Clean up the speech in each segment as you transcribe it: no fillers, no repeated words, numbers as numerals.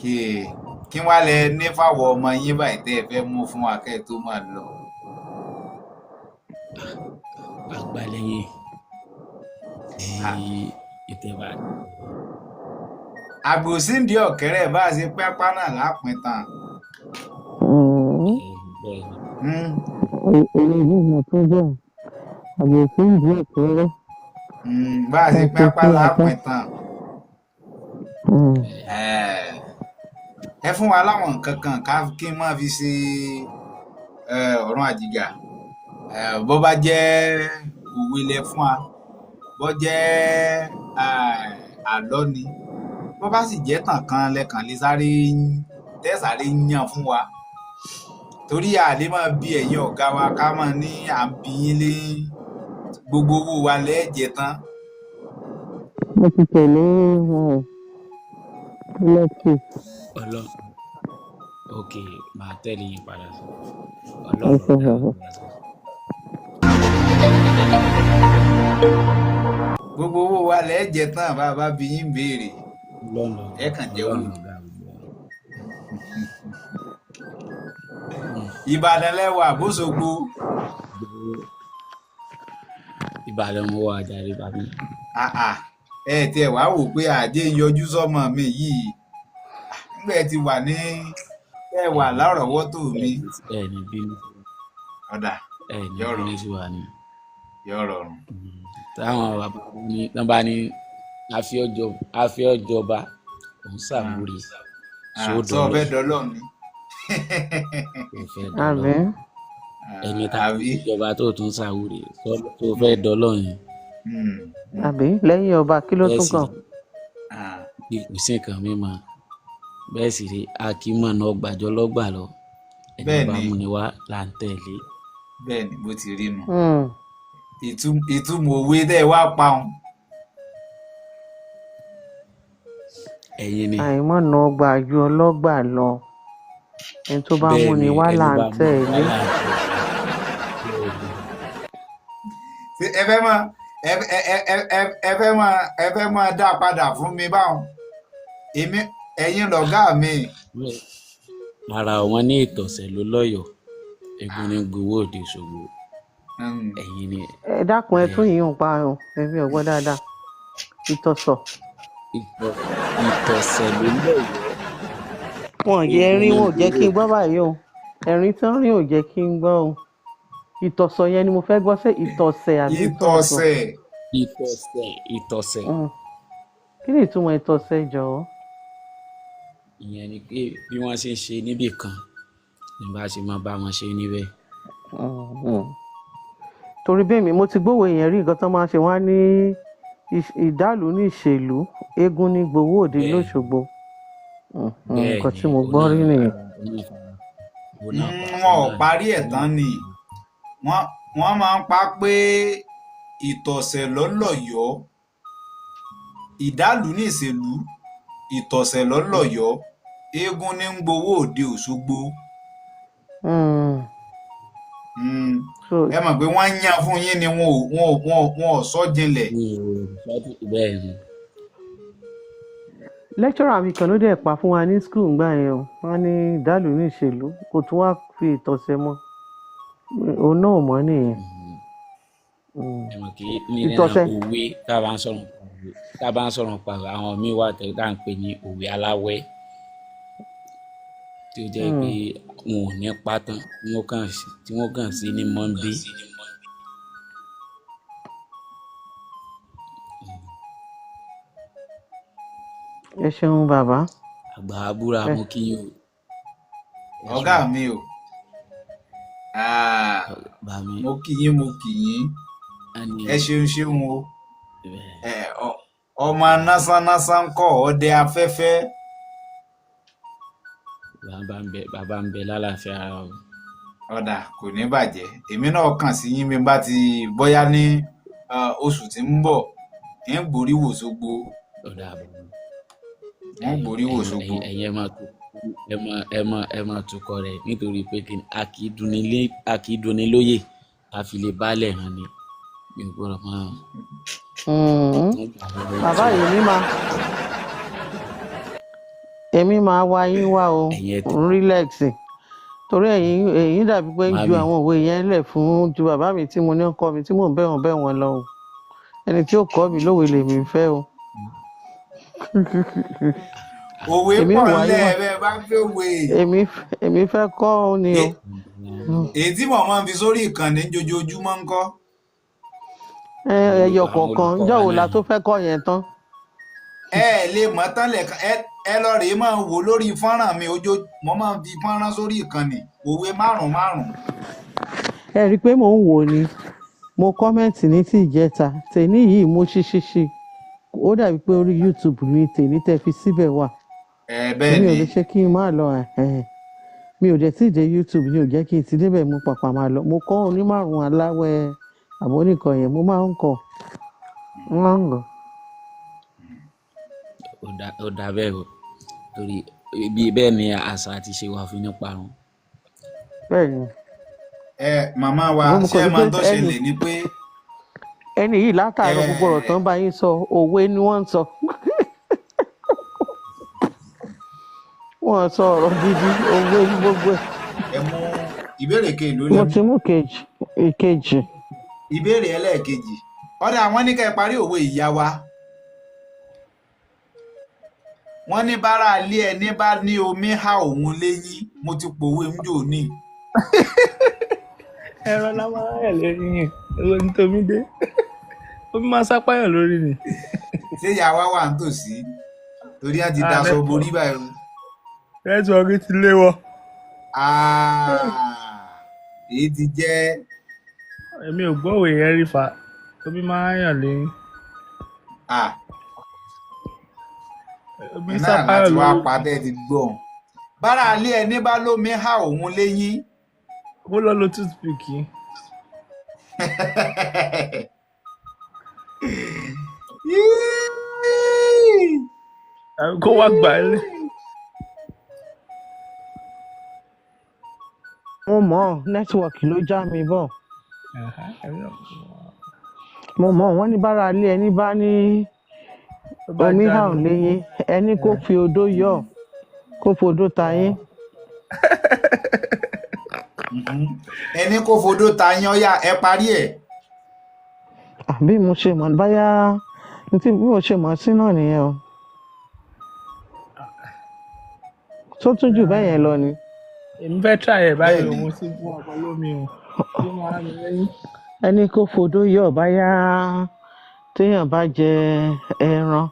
Kí kí wá lẹ ní fáwọn ọmọ yín báyìí tẹ́ ẹ fẹ́ mú fún wa kẹ́ ẹ tó máa lọ. Àgbàlẹyìn tí ìtẹ̀bà. Àgbòsíǹdì ọ̀kẹ́rẹ́ bá a ṣe pápá náà lápin tán. Bẹ́ẹ̀ ni. Èmi yìí mo tún bẹ̀ àbòsí ìdí ọ̀kẹ́rẹ́. Bá a ṣe ká ṣe pápá sí apá. lápin tán. Eh, ẹ fún wa láwọn nǹkan kan ká kí n máa fi ṣe ọ̀run àjìgà. Eh, bó bá jẹ́ òwe lẹ fún wa, bó jẹ́ àlọ́ ni, bó bá sì jẹ́ tàn kan lẹ́kàn lè sáré tẹ́ sáré yàn fún wa, torí a lè máa bi ẹ̀yin ọ̀gá wa ká máa ní à ń bi yín lé gbogbo owó wa lẹ́ẹ̀jẹ̀ tán. Mo ti tẹ̀lé wọn o, electric. Ọlọ́run, ok, màá tẹ̀lé yín padà sí Ẹ Ọlọ́run ṣeun ọ̀gá bàbá. wa sọ. Gbogbo owó wa lẹ́ẹ̀jẹ̀ tán bá a bá bi yín béèrè. Ọlọ́run Ẹ ọ̀gá kàn jẹ́wọ́. Ọlọ́run ọ̀gá gbogbo wa. Ìbàdàn lẹ́wà bóṣogbo. Ìbàdàn mo wà jàre bàbí. Àà, ẹ tiẹ̀ wá wò pé àjẹ́ ń yọjú sọ́mọ mi yìí nígbà ẹ ti wà ní ẹ wà lárọ̀ọ́wọ́tò mi. Ẹ ní bínú. Ọ̀dà Ẹ ní yóò bínú rọrùn, sí wa ni. yóò rọrùn. Táwọn bàbá wa ní tán bá ní àfiọ́jọba òun ṣàwúrí Sọ sódò fẹ́ dọ́lọ́ ni. Kò fẹ́ dọ́lọ́. Àbí. Ẹni tá a Àbí. fi jọba tó tún ṣàwúrí tó fẹ́ dọ́lọ́ yẹn. Àbí lẹ́yìn ọba kí ló Bẹ́ẹ̀ tún sì kàn? rí kò sí nǹkan mímọ́, bẹ́ẹ̀ sì rí akímọ̀nà ọgbàjọ́ lọ́gbà lọ ẹni Bẹ́ẹ̀ bá ni. mú ni wá là ń tẹ̀lé. Bẹ́ẹ̀ ni bó ti rí nu. Mm. Ìtumọ̀ òwe tẹ́ ẹ wá pa òun. Ẹ̀yin ni. Àìmọ̀nà ọgbà ju ọlọ́gbà lọ, ẹni tó bá Bẹ́ẹ̀ múni ni wá ẹni là ń bá mú ni wá tẹ̀lé. là ń tẹ̀lé. Bẹ́ẹ̀ ni. Ṣé ẹ fẹ́ máa ẹ ẹ ẹ ẹ ẹ fẹ́ máa ẹ fẹ́ máa dá padà fún mi báwọn? Èmi ẹ̀yin lọ̀gá mi. Bẹ́ẹ̀, ara wọn ní ìtọ̀sẹ̀ ló lọ́yọ̀ọ́, eégún ní gbowó òde Òṣogbo. Ẹ̀yin ni. Ẹ dákun, ẹ tún Bẹ́ẹ̀. yìí ń pa o, èmi ò gbọ́ dáadáa. Ìtọ̀sọ̀. Ìtọ̀sẹ̀ ló lọ́yọ̀ọ́, Wọn ò jẹ́ eégún ẹ̀rín, ní wọn ò jẹ́ kí gbowó n gbọ́ báyìí o. Ẹ̀rín tí wọ́n rín ò jẹ́ kí n gbọ́ o. Ìtọ̀sọ̀ yẹn ni mo fẹ́ gbọ́, ṣé ìtọ̀sẹ̀ àbí ìtọ̀sọ̀? Ìtọ̀sẹ̀. Ìtọ̀sẹ̀, ìtọ̀sẹ̀. Kí ni ìtumọ̀ ìtọ̀sẹ̀ jọ̀wọ́? Ìyẹn ni pé bí wọ́n ṣe ń ṣe níbì kan ní bá ṣe máa bá wọn ṣe níbẹ̀. Torí bẹ́ẹ̀ mi mo ti gbówó yẹn rí, nǹkan tó máa ń ṣe wọ́n á ní ìdálù ní ìṣèlú, eégún ní gbowó òde Bẹ́ẹ̀. lóṣogbo. Bẹ́ẹ̀ Nǹkan ni tí mo òun gbọ́ náà rí nìyẹn. òun náà fara òun náà pa Wọn òun ò náà parí ẹ̀ òun náà tán ni. Wọ́n máa ń pa pé ìtọ̀sẹ̀ lọ́lọ́yọ̀ọ́, ìdálù ní ìṣèlú, ìtọ̀sẹ̀ lọ́lọ́yọ̀ọ́, eégún ní ń gbowó òde Òṣogbo. So Ẹ mọ̀ pé wọ́n ń yan fún yín ni wọn ò sọ jinlẹ̀. Mi ò sọ bẹ́ẹ̀ ni. Lecturer mi kan ló dẹ̀ pa fún wa ní school ńgbà yẹn o. Wọ́n ní ìdálù ní ìṣèlú, kò tún wá fi ìtọ̀sẹ̀ mọ́. Òun náà ò mọ̀ nìyẹn. Ẹ mọ̀ kí nínú Ìtọ̀sẹ̀. òwe tá a bá ń sọ̀rọ̀ nípa òwe, tá a bá ń sọ̀rọ̀ nípa àwọn míì wà tẹ́ tá à ń pè ní òwe aláwẹ́ tí ó jẹ́ pé wọn ò ní pa tán tí wọ́n kàn sí ní mọ́ńbé. Ẹ ṣeun bàbá. Àgbà abúra Ẹ mo kí yín o. Ẹ Ọ̀gá ṣeun mi o. Ah, bá mi. Mo kí yín, mo kí yín. Á ní Ẹ ṣeun ṣeun o. Bẹ́ẹ̀. Ẹ, ọmọ násánásá ń kọ́ ọdẹ afẹ́fẹ́. Bàbá ń bẹ lálàáfíà ara o. Ọ̀dà kò ní bàjẹ́. Èmi náà kàn sí yín bí n bá ti bóyá ní oṣù tí ń bọ̀ ń gborí wò Ṣógbó. Ọ̀dà bàbá. Ń gborí wò Ṣógbó. Ẹ̀yin ẹ máa tu ẹ máa ẹ máa ẹ máa tukọ̀ rẹ̀ nítorí pé kí ni a kì í dunni lóyè a fi lè baálẹ̀ hàn ni mi ò gbọ́dọ̀ máa tún gbà lọ́wọ́ Bàbá tí yìí ní máa Èmi máa wá yín wá o, Ẹ̀yin ẹ tẹ ń relax, torí ẹ̀yin dàbí pé ń ju màámi. àwọn òwe yẹn lẹ̀ fún ju bàbá mi tí mo ní ọkọ mi tí mò ń bẹ̀ wọ́n lọ o. Ẹni tí ó kọ́ mi lówe lèmi ń fẹ́ o. Òwe Èmi ò pọ̀ wá yín ńlẹ̀ wá, bẹ́ẹ̀ bá fẹ́ òwe. èmi fẹ́ kọ́ ọ ni o. Èyí tí mò ń fi sórí ìkànnì jojoojúmọ́ ń kọ́. Ẹyọ Àwọn kọ̀ọ̀kan olùkọ́ ǹjọ́ wa wo la náà tó fẹ́ kọ́ yẹn tán? Ẹ ẹ lè mọ̀ tán lẹ́ẹ̀kan, ẹ lọ rèé máa wò lórí fọ́nrán mi ojo, mo máa ń fi fọ́nrán sórí ìkànnì òwe márùn márùn. Ẹ rí i pé mò ń wò ó ni, mo kọ́mẹ̀ntì ní tí ìjẹta tèmi yìí, mo ṣí ó dàbí pé orí YouTube ni tèmi tẹ́ fi síbẹ̀ wà. Ẹ bẹ́ẹ̀ Èmi ò ni. lè ṣe kí n má lọ. Ẹ̀hẹ́n, mi ò dẹ̀ tí ì dé YouTube ni ò jẹ́ kí n ti débẹ̀, mo pàpà máa lọ. Mo kọ́ onímárùn aláwẹ̀ àbónìkan yẹn, mo máa ń kọ́, mo máa ń gọ̀. Ó dá bẹ́ẹ̀ o, torí bí bẹ́ẹ̀ ni àṣà àti ìṣe wa fi ní parun. Bẹ́ẹ̀ ni. Ẹ màmá wa, Ṣùgbọ́n mo ṣé kàn ẹ rí mọ pé tó ẹni ṣẹlẹ̀ ni pé ẹni yìí látàárọ̀ gbogbo ọ̀rọ̀ tó ń bá yín sọ òwe ni wọ́n ń sọ, wọ́n sọ ọ̀rọ̀ gidi, òwe ní gbogbo ẹ̀. Ẹ mú ìbéèrè kejì ló Mo lẹ́mú. ti mú kejì, ìkejì. Ìbéèrè ẹlẹ́ẹ̀kejì, ọ̀dà àwọn ní ká ẹ parí òwe ìyá wa. Wọ́n ní bára ilé ẹni bá ní omi há òun léyín, mo ti pòwe ń jò ní. Ẹran la máa ń rẹ̀ lórí yẹn, èwo ni tomi dé, omi máa sápáyàn lórí ni. Ṣé ìyá wa wà nítòsí? Torí á ti Ah, daṣọ borí báyìí o. Nẹ́tíwọ́ọ̀kì ti lé wọ. Ah, èyí ti jẹ́. Èmi ò gbọ́ òwe yẹn rí fa, omi máa ń yàn lẹ́yìn. Ah, Omi iná sápáyàn láti wá lórí. pa tẹ́ ẹ ti gbọ́. Bára ilé ẹni bá lómi há òun léyín. Ó lọ lo toothpick yìí. Àbí kó wá gbà á lé. Mo mọ̀ ọ́, nẹ́tíwọ́ọ̀kì ló já mi bọ̀. Èmi náà Mo mọ̀ ọ́, wọ́n ní bára ilé ẹni bá ní tó bá omi já hàn ni. léyín, ẹni kó fi odó yọ̀, kó fodó ta yín. Ẹni kó fodó ta yín, ọyá ẹ parí ẹ̀. Àbí mo ṣe mọ̀ báyá ní tí bí mo ṣe mọ̀ sí náà nìyẹn o. Tó tún jù bẹ́ẹ̀ yẹn lọ ni. Èmi fẹ́ try ẹ̀ báyìí Bẹ́ẹ̀ o, ni. mo ti fún ọkọ lómi o. Bí mo á mi lẹ́yìn. Ẹni kó fodó yọ̀, báyá téèyàn bá jẹ ẹran,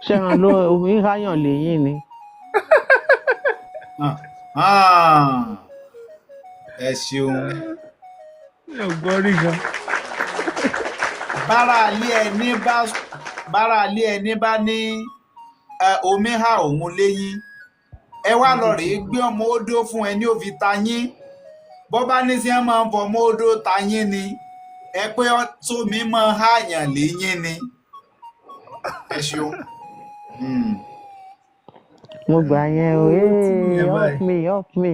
ṣẹ́ran ló omi háyàn léyín ni. Ah, ah, ẹ ṣeun. Mi ò gbọ́ rí gan. Bára ilé ẹni bá, bára ilé ẹni bá ní omi há òun léyín, ẹ wá lọ rèé gbé ọmọ odó fún ẹni ó fi ta yín. Bọ́ bá ní sí ẹ máa ń fọmọ odó ta yín ni, ẹ pé tómi máa háyàn léyín ni. Ẹ ṣeun. Mo gbà yẹn o. Owó tí Hey, yẹn help báyìí. me, help me,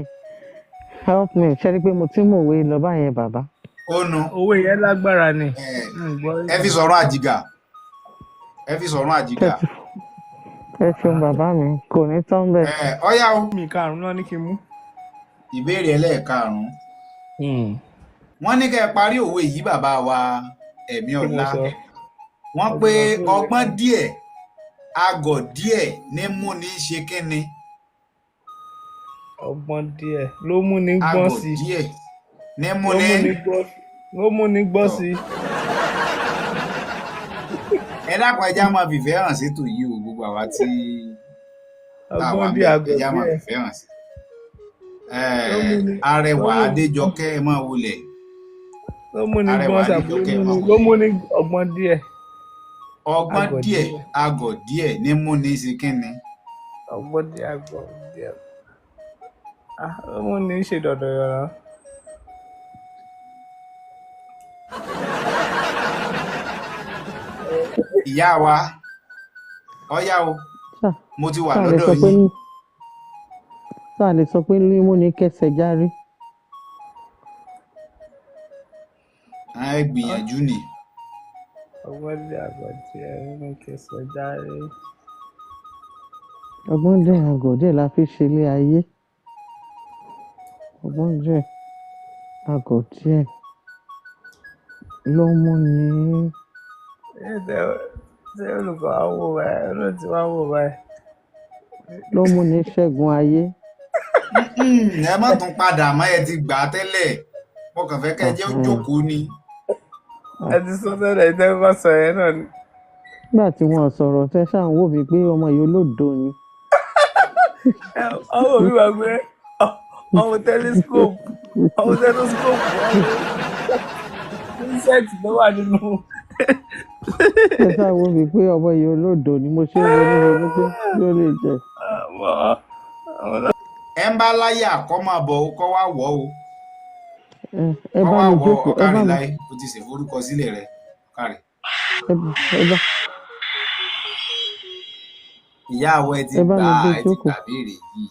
help me. Ṣé rí i pé mo ti ń mòwe lọ báyẹn bàbá? Ó nu. Owó yẹn lágbára ni. Ẹ Mi ò gbọ́ rí ẹ fi gan. sọ̀rọ̀ àjìgà. Ẹ fi sọ̀rọ̀ àjìgà. Ẹ ṣeun bàbá mi, kò ní tán bẹ́ẹ̀. Ẹ ọyá o. Mi karùn-ún náà ní kí n mú. Ìbéèrè ẹlẹ́ẹ̀karùn-ún. Wọ́n ní kẹ́ ẹ parí òwe yìí bàbá wa Ẹ̀mí Kí mo Ọlá. sọ? Wọ́n pé Ọgbọ́n tó yẹ. ọgbọ́n díẹ̀, agọ̀ díẹ̀ ní múni ṣe kínni. Ọgbọ́n díẹ̀ ló mú ní gbọ́n Agọ̀ sí i. díẹ̀ ní Ló múni. mú ní gbọ́, ló mú ní gbọ́n Tọ̀. sí i. Ẹ dákun, ẹja máa fìfẹ́ hàn sétò yìí o, gbogbo àwa tí tá a wà Ọgbọ́n ń díẹ̀, bẹ̀, àgọ̀ ẹja máa díẹ̀. fìfẹ́ hàn sí. Ló mú ní, ló Arẹwà mú, Adéjọkẹ́, ẹ máa wulẹ̀. ló mú ní Arẹwà gbọ́n sí àbí ló Adéjọkẹ́, ẹ mú máa ní, ló wulẹ̀. mú ní ọgbọ́n díẹ̀, Ọgbọ́n àgọ̀ díẹ̀, díẹ̀. agọ̀ díẹ̀ ní múni ṣe kínni. Ọgbọ́n díẹ̀, àgọ̀ díẹ̀. Ah, ló mú ní ṣe dọ̀dọ̀ yọ̀rọ̀. Ìyá wa, ọyá o, Ṣá mo ti wà ṣá lè lọ́dọ̀ sọ pé yín. ṣá lè sọ pé mímú ni kẹsẹ̀ járí. Ẹ gbìyànjú ni. Ọgbọ́n díẹ̀, àgọ̀ díẹ̀, ló mú kẹsẹ̀ járe. Ọgbọ́n díẹ̀ àgọ̀ díẹ̀ la fi ṣe ilé ayé. Ọgbọ́n díẹ̀ àgọ̀ díẹ̀ ló mú ní. Ṣé olùkọ́ wa wò báyìí? Olóòtú wa wò báyìí. Ló mú ní ṣẹ́gun ayé. Ẹ má tún padà mọ́, ẹ ti gbà á tẹ́lẹ̀, mo kàn fẹ́ kẹ́ ẹ jẹ́ ó jókòó ni. Ẹ ti sọ tẹ́lẹ̀, ìtẹ́ bá sọ yẹn náà ni. Nígbà tí wọ́n sọ̀rọ̀ tẹ́ ṣáà ń wò mí pé ọmọ yìí olódo ni. Ọwọ́ mi wà pé ọwọ́ tẹlifíṣkópù, ọwọ́ tẹlifíṣkópù, ọwọ́ insect ló wà nínú. Tẹ́ ṣáà ń wò mí pé ọmọ yìí olódo ni, mo ṣe ń ronú ronú pé kí ló lè jẹ. Ẹ ń bá láyà kọ́ máa bọ̀ ó, kọ́ wá wọ̀ ó. Ẹ kọ́ bá wá mi wọ̀ jókòó, ẹ bá ọ̀kárì mi láyé o ti ṣèforúkọ sílẹ̀ rẹ, ọ̀kárì. Ẹ bá Ìyá àwọ̀ ẹ ti ẹ bá gbà mi á, gbé ẹ ti jókòó. gbà béèrè yìí.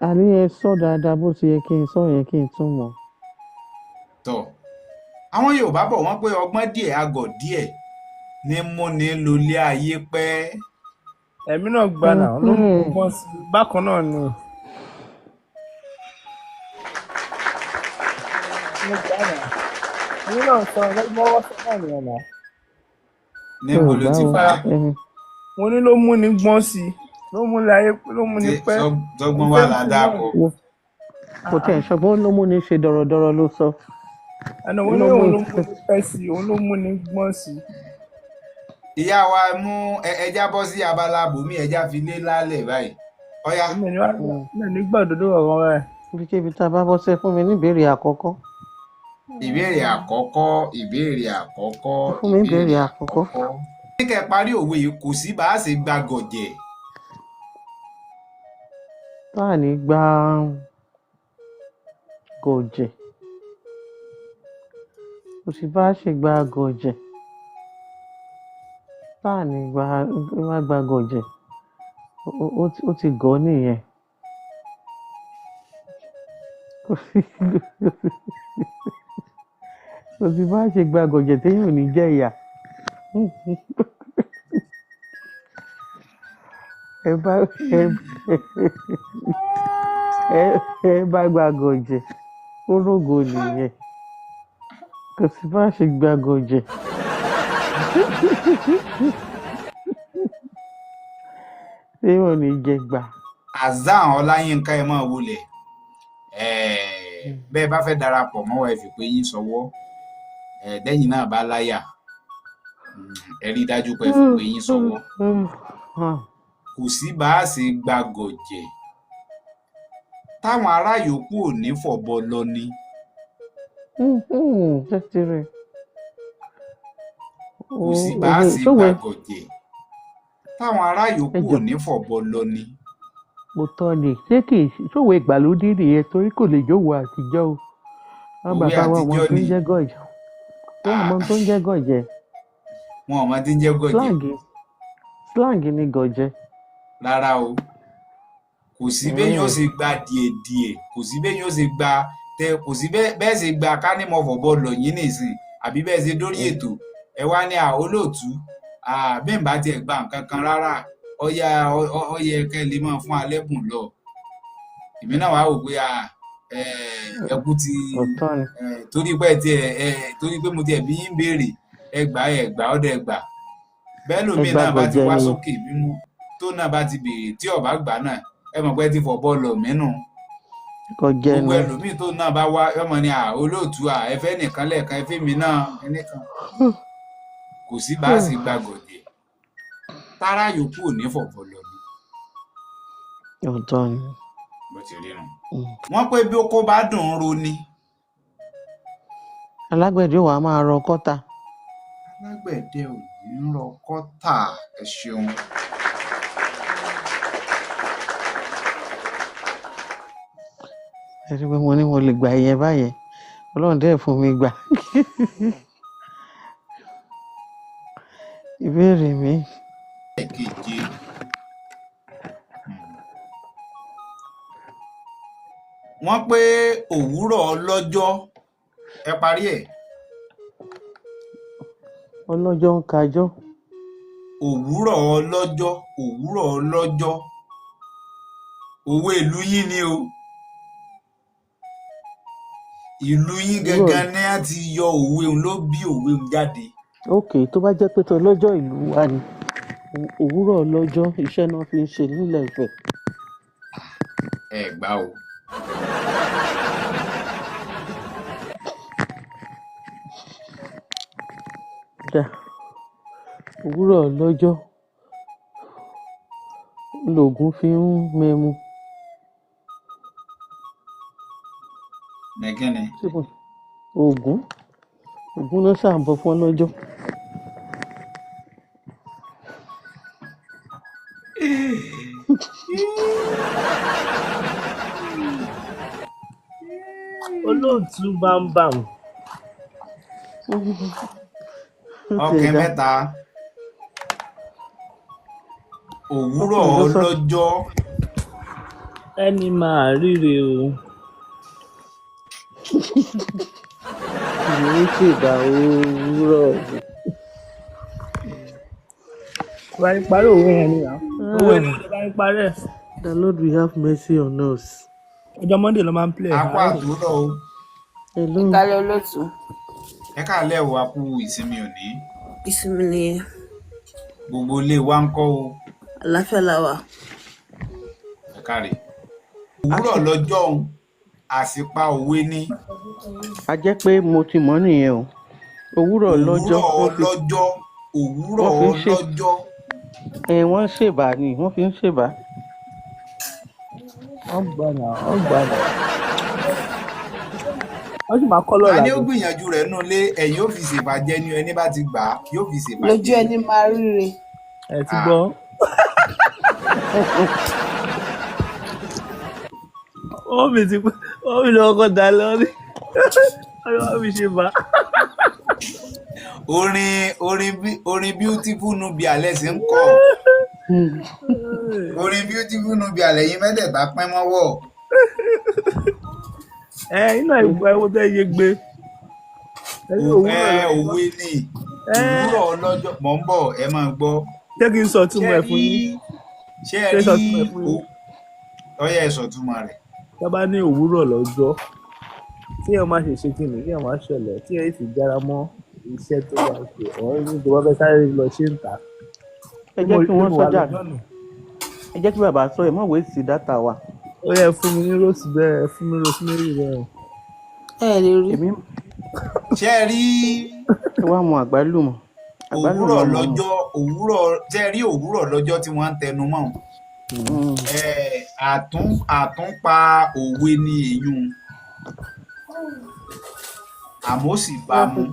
Àní ẹ sọ dáadáa bó ti yẹ kí n sọ yẹn kí n tún mọ̀. Tọ̀, àwọn Yorùbá bọ̀ wọ́n pé ọgbọ́n díẹ̀ agọ̀ díẹ̀ ní múni lólé ayé pẹ́. Ẹ̀mí náà gbà náà ló mú ọgbọ́n sí i bákan náà ni. Mo gbà náà. Ẹ̀mí náà sọ lọ́wọ́ sọ náà nìyẹn náà. Níbo Mi ò ló gbà ti o. gbà á? Mo ní ló mú ni gbọ́n sí i, ló mú ni ayé, ló mú ni Ṣé pẹ́. sọgbọ́n wà ládàá kọ? Wo kò tẹ̀ ṣọgbọ́n ló mú ní ṣe dọ̀rọ̀dọ̀rọ̀ ló sọ. Ẹnu òun Ló ní mú òun ló mú ni pẹ́ sí i, òun ló mú ni gbọ́n sí i. Ìyá wa mú ẹja bọ́ sí abala bòmí, ẹja fi lé lálẹ́ báyìí. Ọ̀ya. Èmi ò ní wá, mi ò ní gbàdúrà ọ̀rọ̀ rẹ̀. Ibikíbi tá a bá bọ́ sẹ́, fún mi ní ìbéèrè àkọ́kọ́. Ìbéèrè àkọ́kọ́, ìbéèrè àkọ́kọ́. Ẹ fún mi ní ìbéèrè ìbéèrè àkọ́kọ́. Àkọ́kọ́ ní kẹ́ ẹ parí òwe yìí: kò sí bá a ṣe gba gọ̀jẹ̀. Tá à ní gba gọ̀jẹ̀, kò sí bá a ṣe gba gọ̀jẹ̀ tá à ní gba wá gba gọ̀jẹ̀, ó ti gọ̀ nìyẹn. Kò sí bá a ṣe gba gọ̀jẹ̀ téèyàn ò ní jẹ ìyà. Ẹ bá ẹ bá gba gọ̀jẹ̀, ó rógo nìyẹn. Kò sí bá a ṣe gba gọ̀jẹ̀ téèyàn ò ní jẹ gbà. Azan Ọláyínká, ẹ máa wọlé. Bẹ́ẹ̀ bá fẹ́ darapọ̀ mọ́ wa, ẹ fi pé yín sọwọ́. Lẹ́yìn náà bá láyà, ẹ rí i dájú pé ẹ fi pé yín sọwọ́. Kò sí bá a ṣe gba gọ̀jẹ̀ táwọn ará yòókù ò ní fọ̀bọ lọ ni. Tẹ́tí rẹ̀. Kò sí bá a Òwe ṣe ṣòwe gba gọ̀jẹ̀ táwọn ará yòókù ò ẹjọ ní fọ̀bọ lọ ni. Mo tọ́ ni, ṣé kì í ṣòwe ìgbàlódé nìyẹn? Torí kò lè jòwó àtijọ́ o. Àwọn Òwe bàbá wa ò mọ àtijọ́ tó ń ni. jẹ́ gọ̀jẹ̀, wọn ò mọ tó ń jẹ́ gọ̀jẹ̀. Wọn ò mọ tí ń jẹ́ gọ̀jẹ̀. Slang ni gọ̀jẹ̀. Rárá o, kò sí béèyàn ó ṣe gba díẹ̀díẹ̀, kò sí béèyàn ó ṣe gba tẹ, kò sí bẹ́ẹ̀ ṣe gba ká ní mo fọ̀bọ lọ yín nìsín, àbí bẹ́ẹ̀ ṣe dórí ètò ẹ wá ní olóòtú bẹ́ẹ̀ bá tiẹ̀ gba nǹkan kan rárá, ọyá ọyẹ kẹ́ ẹ lè máa fún alẹ́bùn lọ. Èmi náà wàá wò pé ẹkú ti Òótọ́ ni. Torí pé ẹ tiẹ̀ ẹ torí pé mo tiẹ̀ bí yín béèrè, ẹ gbà, ẹ gbà ọdẹ gbà bẹ́ẹ̀ lómi Ẹ gba náà bá ti gọ̀jẹ̀ wá ni. sókè mímú tó náà bá ti béèrè tí ọba gbà náà, ẹ mọ̀ pé ẹ ti fọ̀bọ lọ mínú Gọ̀jẹ̀ gbogbo ni. Ẹlòmíì tó náà bá wá ọmọ ni olóòtú ẹ fẹ́ nìkan lẹ́ẹ̀kan, ẹ fẹ́ mi náà nìkan. Kò sí bá a sì gba gọ̀jẹ̀ tára yòókù ò ní fọ̀bọ lọ ni. Òótọ́ ni. Bó ti rí nu. Wọ́n pé bí oko bá dùn ún ro ni. Alágbẹ̀dẹ wa máa rọ kọ́tà. Alágbẹ̀dẹ ò ní rọ kọ́tà, ẹ ṣeun. Ẹ rí i pé mo ní mo lè gbà ìyẹn báyẹn, Ọlọ́run dẹ̀ fún mi gbà. Ìbéèrè mi. Ẹ̀keje. Wọ́n pé òwúrọ̀ ọlọ́jọ́, ẹ parí ẹ̀. Ọlọ́jọ́ ń kájọ́. Òwúrọ̀ ọlọ́jọ́, òwúrọ̀ ọlọ́jọ́. Òwe ìlú yín ni o. Ìlú yín Òwúrọ̀. gangan ni a ti yọ òwe òun ló bí òwe òun jáde. Ok, tó bá jẹ́ pé tọlọ́jọ́ ìlú wa ni, òwúrọ̀ lọ́jọ́ iṣẹ́ náà fi ń ṣe nílẹ̀ Ifẹ̀. Ẹ gbà o. Dà, òwúrọ̀ lọ́jọ́ lògùn fi ń mẹmu. Nìkíni. Ṣé Ògún Ògún náà ṣàǹbọ̀ fún ọlọ́jọ́. Olóòtú bámbàm. Ó ti Ọkẹ́ dá. mẹ́ta. Òwúrọ̀ Ọkùnrin ló sọ. ọlọ́jọ́. Ẹni máa ríre o. Ìwé ṣèbà òwúrọ̀. Bá yín parí òwe yẹn ni à. Òwe ni mo lè bá yín parí ẹ̀. The Lord will have mercy on us. Ọjọ́ Monday ló máa ń play ẹ̀. Akó àtúrọ̀ o. Hello. Ìkàlẹ̀ olóòtú. Ẹ káàlẹ́ o, a kú ìsinmi òní. Ìsinmi nìyẹn. Gbogbo ilé wa ń kọ́ o. Àlàáfíà la wà. Ẹ káre. Òwúrọ̀ lọ́jọ́ òun, àsìpa òwe ni. A jẹ́ pé mo ti mọ̀ nìyẹn o. Òwúrọ̀ lọ́jọ́ Òwúrọ̀ wọ́n fi ọlọ́jọ́. Òwúrọ̀ wọ́n fi ń ṣe ọlọ́jọ́. ẹ wọ́n ń ṣèbà ni wọ́n fi ń ṣèbà. Wọ́n gbà náà, wọ́n gbà náà. Wọ́n sì máa kọ́ Ta lọ́la ni ó gan. gbìyànjú rẹ̀ nù lé ẹ̀yìn ó fi ṣèbàjẹ́ ni ẹni bá ti gbà á yóò fi Lójú ṣèbàjẹ́. ẹni máa ríre. Ẹ ti Ah. gbọ́. Wọ́n mi ti wọ́n mi lọ́wọ́ kọ́ da lọ́rí. Wọ́n mi ṣe bá. Orin Beautiful Nubia lẹ́sìn ń kọ́. Orin Beautiful Nubia lẹ́yìn mẹ́tẹ̀ẹ̀ta pín mọ́wọ́. Ẹ iná ìgbà ẹwọ́ tẹ́ yé gbé. Ẹ ní òwúrọ̀ Ẹ lọ́jọ́. òwe ni Ẹ òwúrọ̀ ọlọ́jọ́ mọ̀ ń bọ̀ ẹ máa gbọ́. jẹ́ kí n sọ Ṣé túmọ̀ ẹ̀ rí fún yín. ṣé Ṣé rí sọ túmọ̀ ẹ̀ fún yín? ọyá ẹ sọ̀túnmọ̀ rẹ̀. Tá bá ní òwúrọ̀ lọ́jọ́, tí èèyàn má ṣe ṣe kí ni, kí èèyàn má ṣẹlẹ̀, tí èèyàn sì jára mọ́ iṣẹ́ tó bá ń ṣe, ọ̀rọ̀ ní tó bá fẹ́ sáré lọ ṣé ń tà. Ẹ Bí jẹ́ mo kí bí wọ́n mo sọ wà jáde. lọ́jọ́ nù. Ẹ jẹ́ kí bàbá sọ ẹ̀ mọ̀ wéèsì dátà wa. Ó yẹ fún mi ní róòsì bẹ́ẹ̀, fún mi rosemary bẹ́ẹ̀. Ẹ lè rí. Èmi Ṣé ẹ rí ẹ wá mu àgbálùmọ̀. òwúrọ̀ Àgbálùmọ̀ mọ̀ mu. lọ́jọ́ òwúrọ̀ ṣé ẹ rí òwúrọ̀ lọ́jọ́ tí wọ́n ń tẹnu mọ́? Ẹ àtúnpa òwe ni èyún àmọ́ ó sì bá mu.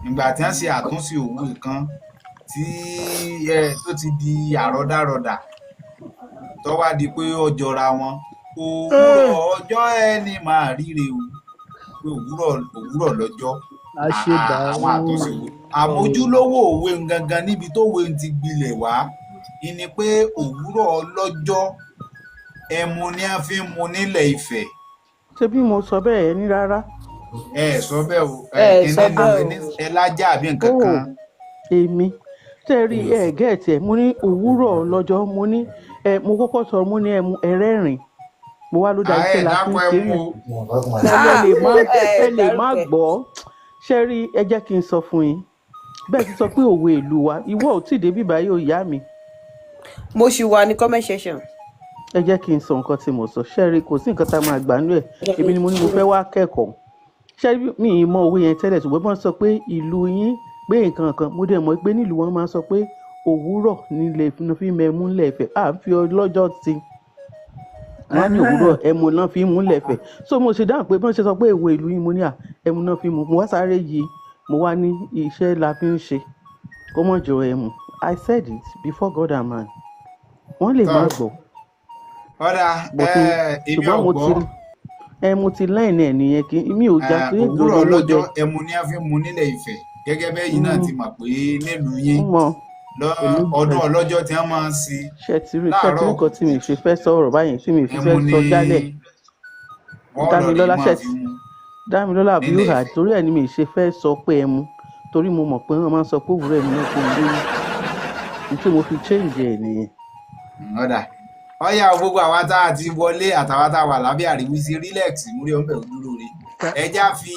Ìgbà tí wọ́n ṣe àtúnṣe òwe kan tí ẹ tó ti di àrọdàrọdà tó wá di pé ó jọra wọn. Òwúrọ̀ ọjọ́ ẹni máa ríre o. Pé òwúrọ̀ lọ́jọ́ A ṣe bá àwọn àtúnṣe òwe. Àmójúlówó òwe ń gangan níbi tó òwe ń ti gbilẹ̀ wá ni pé òwúrọ̀ ọlọ́jọ́ ẹmu ni a fi ń mu nílẹ̀ Ifẹ̀. Ṣé bí mo sọ bẹ́ẹ̀ ẹ ní rárá? Ẹ sọ bẹ́ẹ̀ o, Ẹ ẹ sọ kíní bẹ́ẹ̀ ní o. ẹ lájà àbí nǹkan Ó kan. èmi tẹ́ rí ẹ gẹ́ẹ̀tì ẹ̀ mo ní òwúrọ̀ lọ́jọ́ mo ní ẹ mo kọ́kọ́ sọ mo ní ẹmu ẹrẹ́rìn mo wá ló da Ẹ iṣẹ́ la fi dákun ń ẹ ṣe mú é o. mo lẹ lè má Ẹ ẹ lè má dárúkọ ẹ. gbọ́. Ṣé rí ẹ jẹ́ kí n sọ fún yín bẹ́ẹ̀ ti sọ pé òwe ìlú wa ìwọ ò tí ì débí báyìí ò yá mi. Mo ṣì wà ní comment section. Ẹ jẹ́ kí n sọ nǹkan tí mo sọ. Ṣé rí kò sí nǹkan tá a máa gbà nínú ẹ̀. Èmi ni mo ní mo fẹ́ wá kẹ́kọ̀ọ́. Ṣé rí mi ì mọ òwe yẹn tẹ́lẹ̀ ṣùgbọ́n wọ́n sọ pé ìlú yín pé nǹkan kan mo dẹ̀ mọ̀ pé nílùú wọn máa ń sọ pé òwúrọ̀ nílẹ̀ fi mẹ́mú lẹ̀fẹ̀ à ń fi ọlọ́jọ́ ti wọ́n á ní òwúrọ̀ ẹmu náà fi ń mú lẹ̀fẹ̀. So mo ṣe dáhùn pé bí wọ́n ṣe sọ pé èwe ìlú yín mo ní à ẹmu náà fi mú mo wá sáré yí mo wá ní iṣẹ́ la fi ń ṣe kó mọ̀ jọ ẹmu. I said it before God and man. Wọ́n lè má Tọ́ gbọ́ ọ̀dà but èmi ṣùgbọ́n ò mo gbọ́. ti ẹ mo ti lẹ́yìn ẹ̀ nìyẹn kí mi ò já torí Òwúrọ̀ ìdòdó mo ọlọ́jọ́ dẹ ẹmu ni a fi ń mu nílẹ̀ Ifẹ̀ gẹ́gẹ́ bẹ́yìn náà ti mọ̀ pé nílùú yín mọ Èmi ọdún ọlọ́jọ́ tí wọ́n máa ń ṣe ṣe ti rí láàárọ̀ nǹkan tí mi fi fẹ́ sọ̀rọ̀ báyìí tí mi fi ẹmu fẹ́ ni sọ jálẹ̀. wọ́n lọ rí Dámilọ́lá máa ṣe fi mu Dámilọ́lá nílẹ̀ Abiyuha Ifẹ̀. torí ẹ̀ ni mi ṣe fẹ́ sọ pé ẹmu torí mo mọ̀ pé wọ́n máa ń sọ pé òwúrọ̀ ẹmu náà fún mi lóyún ní tí mo fi change ẹ̀ nìyẹn. Ọ̀dà Ọyá gbogbo àwa tá a ti wọlé àtàwa tá a wà lábẹ́ àríwísí relax múrí ọmọ ẹ̀ dúró rí. Ẹja fi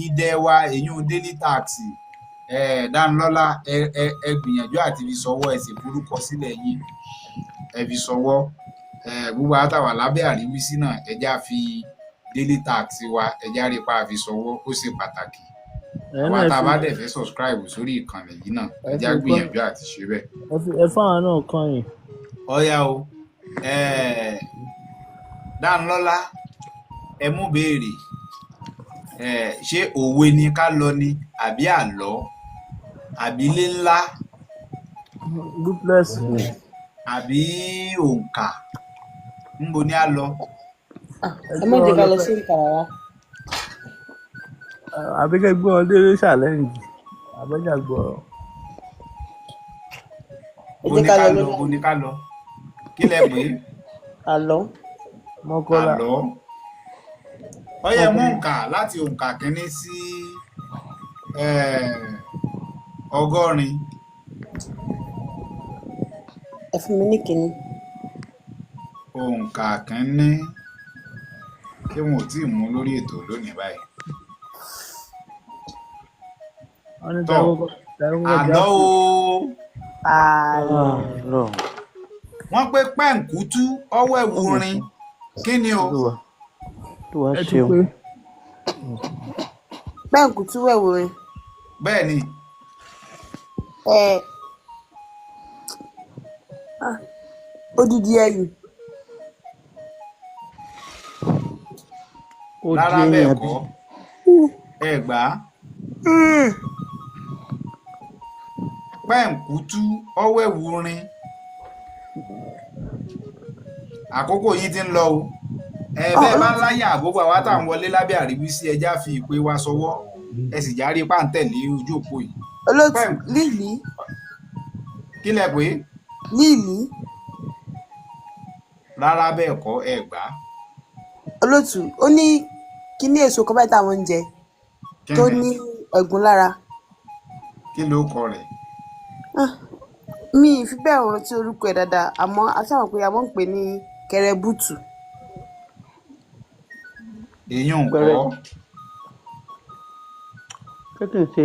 idẹ wa èyún daily tax Dáńlọ́lá, ẹ gbìyànjú àti fi sọwọ́, ẹ sì forúkọ sílẹ̀ yín, ẹ fi sọwọ́. Gbogbo àwa tá a wà lábẹ́ àríwísí náà, ẹja fi daily tax wa, ẹja rí pa fi sọwọ́, ó ṣe pàtàkì. Ẹ̀yin Àwa náà tá a fi bá dẹ̀ fẹ́ subscribe sórí ìkànnì yìí náà, ẹ ẹja fi kọ́ gbìyànjú àti ṣe bẹ́ẹ̀. Ẹ fi ẹ fáwọn náà kọyìn. Ọ̀yá o, Dáńlọ́lá, ẹ mú béèrè. Ṣé òwe ni ká lọ ni àbí àlọ́ àbí ilé ńlá Duplex ni. àbí òǹkà? Ńbo ni a lọ? Ẹ Ẹ gbé má wọn jẹ́ ká lọ lọ fẹ́ sí ìkà rárá. Àbí kẹ́ gbé wọn dé challenge àbẹ́jà gbọ́rọ̀. Ẹ Bo jẹ́ ni ká ká lọ lọ? lórí Bo ni ká lọ? Kí lẹ pè é? Àlọ́. Mọ́kọ́lá. Àlọ́. Ọyẹ mú Mọ́kọ́lá. òǹkà láti òǹkà kínní sí 80. Ẹ fún mi ní kínní. Òǹkà kínní tí wọn ò tí ì mú lórí ètò lónìí báyìí. Wọ́n ní Tọ́ tàbí kọ́kọ́ àlọ́ jáfù. o. Àlọ́. Àlọ́. Wọ́n pé pẹ́ǹkútú ọwọ́ ẹ̀wù Ó mà rin ṣe. Kí ni o? Olúwa, Olúwa Ẹ tún ṣeun. pé Bẹ́ẹ̀kú tú wẹ̀wò rẹ̀. Bẹ́ẹ̀ ni. Ẹ odidi ẹyù. Ó di Rárá ẹyin bẹ́ẹ̀ àbí? kọ́. Ẹ gbà á. Pẹ́ǹkútú ọwọ́ ẹ̀wù rin. Àkókò yìí ti ń lọ o. Ẹ bẹ́ẹ̀ bá láyà, gbogbo àwa tá à ń wọlé lábẹ́ àríwísí, ẹja fi ìpè wa sọwọ́, ẹ sì járe páńtẹ̀lé ojú òpó yìí. Olóòtú Pẹ́ǹkú líìlí. Kí lẹ pé? Líìlí. Rárá bẹ́ẹ̀ kọ́, ẹ gbà á. Olóòtú, ó ní kíní èso kan báyìí táwọn ń jẹ Kí tó ni? ní ẹ̀gún lára. Kí ló kọ rẹ̀? Ah, mi ì fi bẹ́ẹ̀ rántí orúkọ ẹ̀ dáadáa, àmọ́ a sábà pé a máa ń pè ní kẹrẹbútù. Èyí ń Pẹrẹ. kọ́. Ṣé kì í ṣe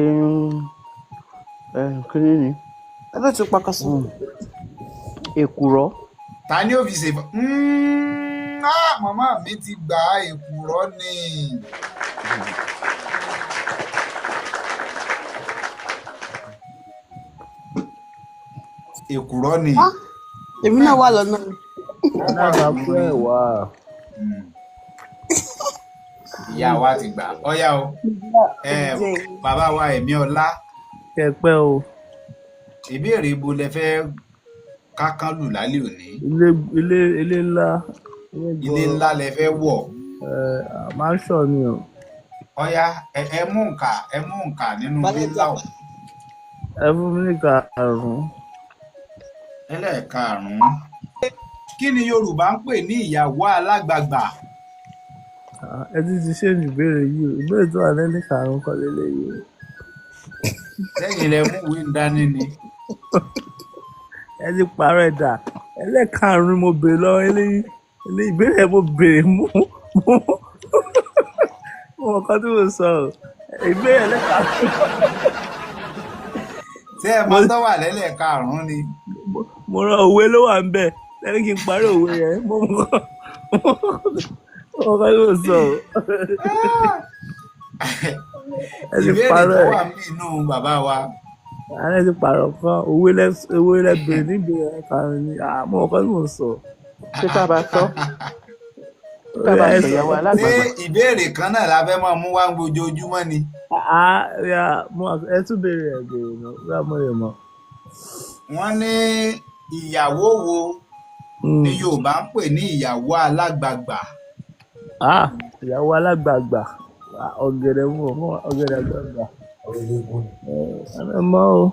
kíní ni? Olóòtú pàkàṣọ. Èkùrọ́. Ta ni ó fi ṣe? Màmá mi ti gbà á, èkùrọ́ ni. Èkùrọ́ ni. Èmi náà wà lọ́nà. Wọ́n wà Alábàákú lórí. ẹ̀wà. Ìyá wa ti gbà ọyá o. Bàbá wa ẹ̀mí ọlá. Kẹpẹ́ o. Ìbéèrè ibo lẹ fẹ́ kákán lù lálẹ́ òní? Ilé ilé ilé ńlá ilé Ilé gbọ́rọ̀. ńlá lẹ fẹ́ wọ̀? Ẹ mansion ni o. Ọyá, ẹ mú nǹka, ẹ mú nǹka nínú ilé ńlá o. Ẹ fún mi ní karùn-ún. Ẹlẹ́ẹ̀karùn-ún. Kí ni Yorùbá ń pè ní ìyàwó alágbàgbà? Ah, ẹ ti ti ṣe ìbéèrè yìí o, ìbéèrè tó wà lẹ́ni karùn-ún kọ́ lélẹ́yìí o. Lẹ́yìn lẹ mú ìwé ń dání ni. Ẹ ti pààrọ̀ ẹ̀dà ẹlẹ́karùn-ún mo béèrè lọ́wọ́ eléyìí eléyìí ìbéèrè mo béèrè mú mú mo mọ̀ kan tí mo sọ o, ìbéèrè ẹlẹ́karùn-ún. Ṣé ẹ mọ tó wà lẹ́lẹ́karùn-ún ni? Mo rán òwe ló wà ń bẹ̀ lẹ́ni kí n parí òwe yẹn, mo mọ̀ kan mo mọ̀ kan tí mo sọ o. Ẹ ti Ìbéèrè pààrọ̀ tó ẹ̀. wà ní inú bàbá wa. Ààrẹ ti pààrọ̀ kan òwe lẹ, òwe lẹ béèrè níbi ẹlẹ́karùn-ún ni. Ah, mo mọ̀ kan tí mo sọ. Ṣé ká bá sọ? Ká bá Ẹ sọ sọ. ìyàwó Ṣé alágbàgbà. ìbéèrè kan náà la fẹ́ máa mú wá ojoojúmọ́ ni? Ah, ya, mo ẹ tún béèrè ẹ béèrè náà bí a mọ̀ lè mọ̀. Wọ́n ní ìyàwó wo ni Yorùbá ń pè ní ìyàwó alágbàgbà? Ah, ìyàwó alágbàgbà. Ah, ọ̀gẹ̀dẹ̀ mú ọ ọ̀gẹ̀dẹ̀ àgbàgbà. Ẹ mọ̀ o,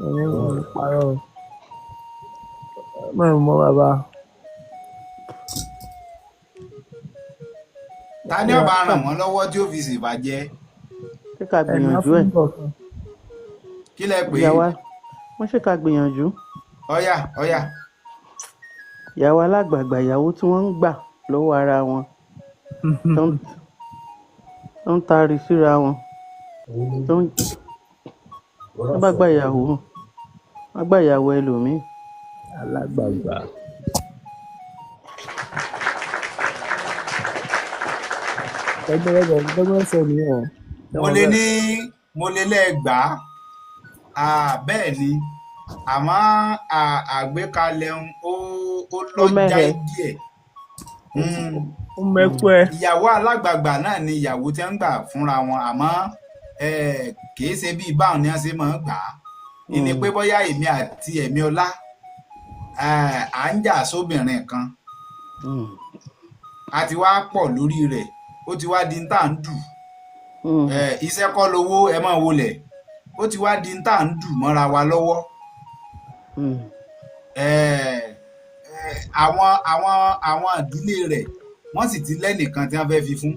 ẹni mo ń parọ́ o, ẹ mọ̀ bàbá. Ta ni ó bá ràn wọ́n lọ́wọ́ tí ó fi ṣèbàjẹ́? Ṣé ká Ẹ̀nà gbìyànjú ẹ̀? fún kọ̀ọ̀kan. Kí lẹ pè é? Ìyàwó, wọ́n ṣe ká gbìyànjú. Ọ̀yà ọ̀yà. Ìyàwó alágbàgbà, ìyàwó tí wọ́n ń gbà lọ́wọ́ ara wọn, tó ń tó ń taari síra wọn, tó ń tó bá gba ìyàwó, wọ́n gba ìyàwó ẹlòmíì. Alágbàgbà. Dọ́gbọ́n sọ nìyẹn o. Mo lè ní, mo lè lẹ́gbàá, bẹ́ẹ̀ ni, àmọ́ àgbékalẹ̀ ń ó Ó lọ́jà mẹ́hẹ. díẹ̀. Ó mẹ́kú ẹ. Ìyàwó alágbàgbà náà ni ìyàwó tí ń gbà fúnra wọn, àmọ́ kì í ṣe bíi báwọn ni wọ́n ṣe máa ń gbà á. Ìní pé bóyá èmi àti Ẹ̀míọlá à ń jà sóbìnrin kan, a ti wá pọ̀ lórí rẹ̀, ó ti wá di ń tà ń dù. Iṣẹ́ kọ́ lowó, ẹ máa wọlẹ̀, ó ti wá di ń tà ń dù mọ́ra wa lọ́wọ́. Àwọn ìdílé rẹ̀ wọ́n sì ti lẹ́nìkan tí wọ́n fẹ́ fi fún.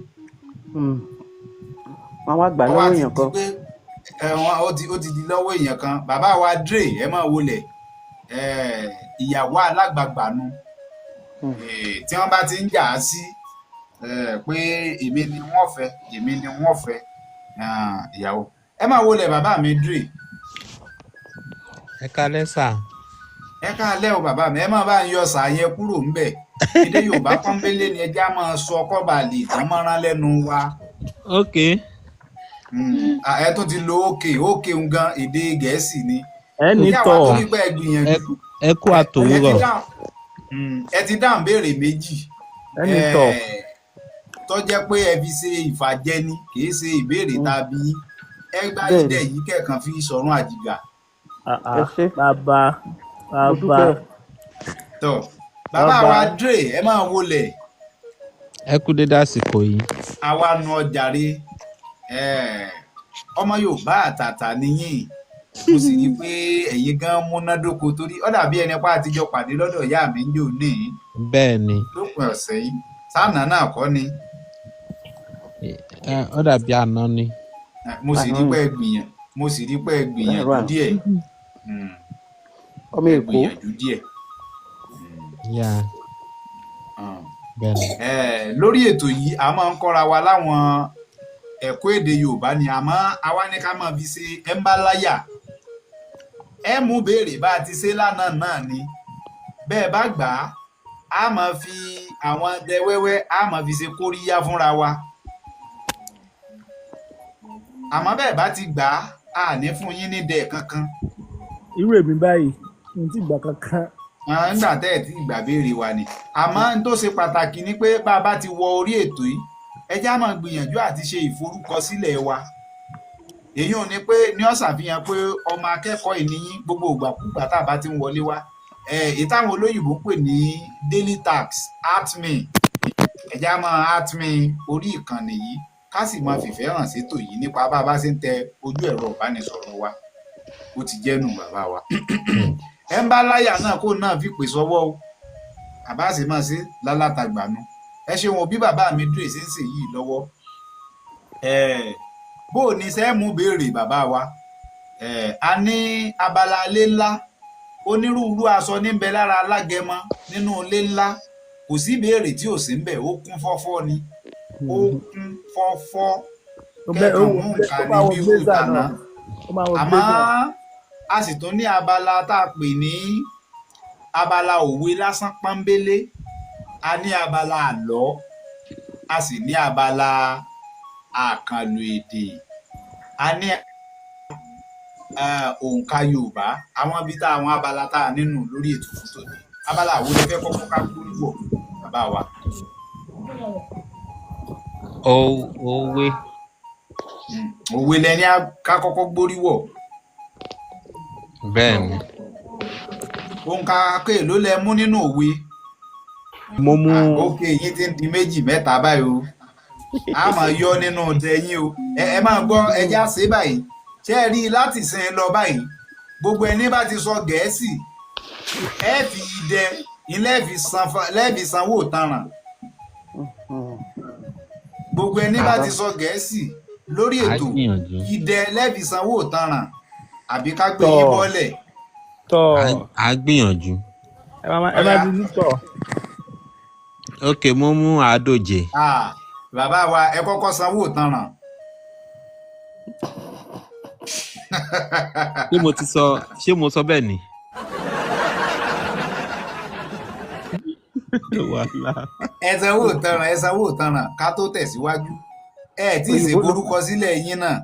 Wọ́n wá gbà Ó wá lọ́wọ́ ti èèyàn di kan. pé ó ti di lọ́wọ́ èèyàn kan. Bàbá wa Dre, ẹ máa wọlẹ̀, ìyàwó alágbàgbà nu. Tí wọ́n bá ti ń jà á sí pé èmi ni wọ́n fẹ́, èmi ni wọ́n fẹ́, ìyàwó. Ẹ máa wọlẹ̀ bàbá mi Dre. Ẹ kalẹ́ sà. Ẹ káalẹ́ o bàbá mi, ẹ máa bá ń yọ sàyẹn kúrò ńbẹ̀. Èdè Yorùbá pọ́nbélé ni ẹjẹ́ á máa sọ kọ́ba lè tán mọ́rán lẹ́nu wa. Ok. Ẹ tún ti lo òkè òkè ń gan, èdè Gẹ̀ẹ́sì ni. Ẹni Ìyá wa tọ̀. torí pé ẹ gbìyànjú. Ẹ kú Ẹ ti àtòwúrọ̀. dáhùn, ẹ ti dáhùn béèrè méjì. Ẹni tọ̀. Tó jẹ́ pé ẹ fi ṣe ìfàjẹ ni, kì í ṣe ìbéèrè tàbí ẹ gbá Bẹ́ẹ̀ ìdẹ ni. yìí kẹ̀kan fi sọ̀rùn àjìgà. Ẹ ṣé. Bàbá Mo bàbá dúpẹ́. Tọ́ bàbá bàbá. wa Dre, ẹ máa wọlẹ̀. Ẹ kú dédé àsìkò yìí. Àwa nu ọjàre. Ọmọ Yorùbá àtàtà nìyín, mo sì rí i pé ẹ̀yin gan múnádóko, torí ó dàbí ẹni pa àtijọ́ pàdé lọ́dọ̀ ìyá mi ń jò ní Bẹ́ẹ̀ ni. lópin ọ̀sẹ̀ yìí, sáànà náà kọ́ ni. Ó dàbí àná ni. Mo sì Àná rí ni. pé ẹ gbìyànjú, mo sì rí pé ẹ gbìyànjú Láàárọ̀ àná. díẹ̀. Ọmọ Ẹ Èkó. gbìyànjú díẹ̀. Yà bẹ́ẹ̀ ni. Lórí ètò yìí a máa ń kọ́ra wa láwọn ẹ̀kọ́ èdè Yorùbá ni, àmọ́ àwa ní ká máa fi ṣe ẹ̀ńbáláyà. Ẹ mú béèrè bá a ti ṣe lánàá náà ni, bẹ́ẹ̀ bá gbà á, a máa fi àwọn dẹ wẹ́wẹ́, a máa fi ṣe kóríyá fúnra wa. Àmọ́ bẹ́ẹ̀ bá ti gbà á, a ní fún yín ní dẹ kankan. Irú èmi báyìí, mi ò tí gbà kankan. Nígbà tẹ́ ẹ̀ tí ìgbà béèrè wa ni. Àmọ́ n tó ṣe pàtàkì ni pé bá a bá ti wọ orí ètò yìí, ẹ já máa gbìyànjú àti ṣe ìforúkọsílẹ̀ wa. Èyí ò ní pé ní ó ṣàfihàn pé ọmọ akẹ́kọ̀ọ́ ìníyín gbogbo ìgbàkúgbà tá a bá ti ń wọlé wá. Èyí táwọn olóyìnbó ń pè ní daily tax atme, ẹ já máa atme orí ìkànnì yìí, ká sì máa fìfẹ́ hàn sétò yìí nípa bá a bá ṣe ń tẹ ojú ẹ̀rọ ìbánisọ̀rọ̀ wa. Ó ti jẹ́nu bàbá wa. Ẹ ń bá láyà náà kó náà fi pè sọ́wọ́ o, bàbá sì máa ṣe lálátàgbà nu. Ẹ ṣeun òbí bàbá mi dúró ṣe ń ṣe yìí lọ́wọ́. Bó o ní sẹ́ mú béèrè bàbá wa. A ní abala ilé ńlá, onírúurú aṣọ níbẹ̀ lára alágẹmọ nínú ilé ńlá, kò sí béèrè tí ò sí ń bẹ̀, ó kún fọ́fọ́ ni, ó kún fọ́fọ́. Ó bẹ́ ó Kẹ́ẹ̀kan wọ mú ó nǹkan máa ní wọ bí irú blazer ìtànà. náà. Ó máa wọ Àmọ́ blazer. a sì tún ní abala tá a pè ní abala òwe lásán pọ́nbélé, a ní abala àlọ́, a sì ní abala àkànlò èdè, a ní òǹkà Yorùbá. Àwọn ibi tá àwọn abala tá a nínú lórí ètò fún tòní. Abala àwo lè fẹ́ kọ́kọ́ ká kúrú wọ̀ bàbá wa? Òwe. Òwe lẹni ká kọ́kọ́ gbórí wọ̀. Bẹ́ẹ̀ ni. Òǹkà kéèló lẹ mú nínú òwe? Mo mú. Òkè yín ti ń di méjì mẹ́ta báyìí o, a máa yọ nínú dẹyìn o. Ẹ máa gbọ́, ẹja ṣe báyìí. Ṣé ẹ rí i láti sin lọ báyìí, gbogbo ẹni bá ti sọ Gẹ̀ẹ́sì, ẹ fi idẹ ilé lẹ́ẹ̀fi sanwó ìtanràn. Gbogbo ẹni bá ti sọ Gẹ̀ẹ́sì lórí À ètò, gbìyànjú. idẹ lẹ́ẹ̀fi sanwó ìtanràn àbí ká gbé yín Tọ̀ bọ́lẹ̀. tọ̀. À gbìyànjú. Ẹ Ẹ máa Ọ̀yá. di títọ̀. Ok, mo mú àádóje. Ah, bàbá wa, ẹ kọ́kọ́ sanwó ìtanràn. Ṣé mo ti sọ, ṣé mo sọ bẹ́ẹ̀ ni? Wàhálà. Ẹ sanwó ìtanràn, ẹ sanwó ìtanràn ká tó tẹ̀síwájú. Ẹ tí ì ṣe Òyìnbó ló forúkọ sílẹ̀ yín náà.